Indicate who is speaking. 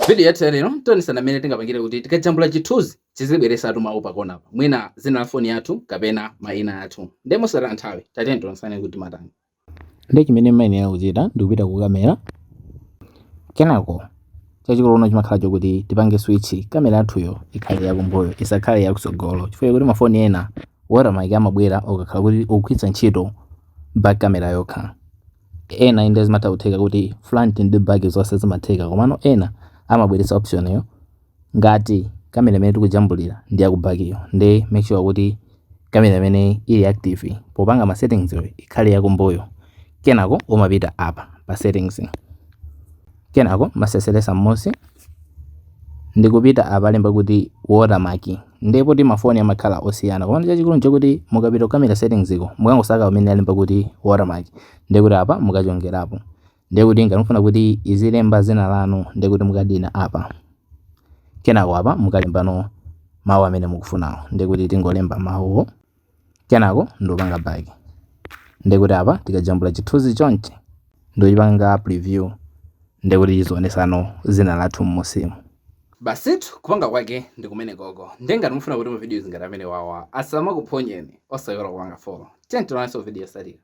Speaker 1: Video yathu ya lero tionesana mmene tingapangire kuti tikajambula chithunzi chizibweresatu mawu pakonapa, mwina zina la foni yathu kapena mayina athu. Ndiye mosataya nthawi, tatiyeni tionesane kuti matani.
Speaker 2: Ndiye chimene mmayenera kuchita ndikupita ku kamera. Kenako chachikulu chimakhala chokuti tipange switch kamera yathuyo ikhale yakumbuyo, isakhale yakutsogolo, chifukwa kuti mafoni ena watermark amabwera ukakhala kuti ukugwiritsa ntchito back camera yokha. Ena inde zimatha kutheka kuti front ndi back zonse zimatheka, komano ena amabweretsa option yo ngati kamera imene tikujambulira ndi yaku back yo. Ndi make sure kuti kamera imene ili active popanga ma settings yo ikhale yakumbuyo. Kenako umapita apa pa settings, kenako maseseresa m'munsi ndikupita apa alemba kuti watermark. Ndipo ti mafoni amakhala osiyana, komano chachikulu nchokuti mukapita ku camera settings iko, mukangosaka pamene alemba kuti watermark, ndikuti apa mukachongerapo. Ndikuti ngati mufuna kuti izilemba zina lanu, ndikuti mukadina apa. Kenako apa mukalembano mawu amene mukufunawo. Ndikuti tingolemba mawuwo, kenako ndikupanga back. Ndikuti apa tikajambula chithunzi chonchi ndikuchipanga preview, ndikuti chizionesano zina lathu m'munsimu.
Speaker 1: Basitu, kupanga kwake ndi kumene koko. Ndiye ngati mufuna kuti ma videos ngati amene wawa asamakuphonyeni, osayiwala kupanga follow. Tiyeni tionanso video yotsatira.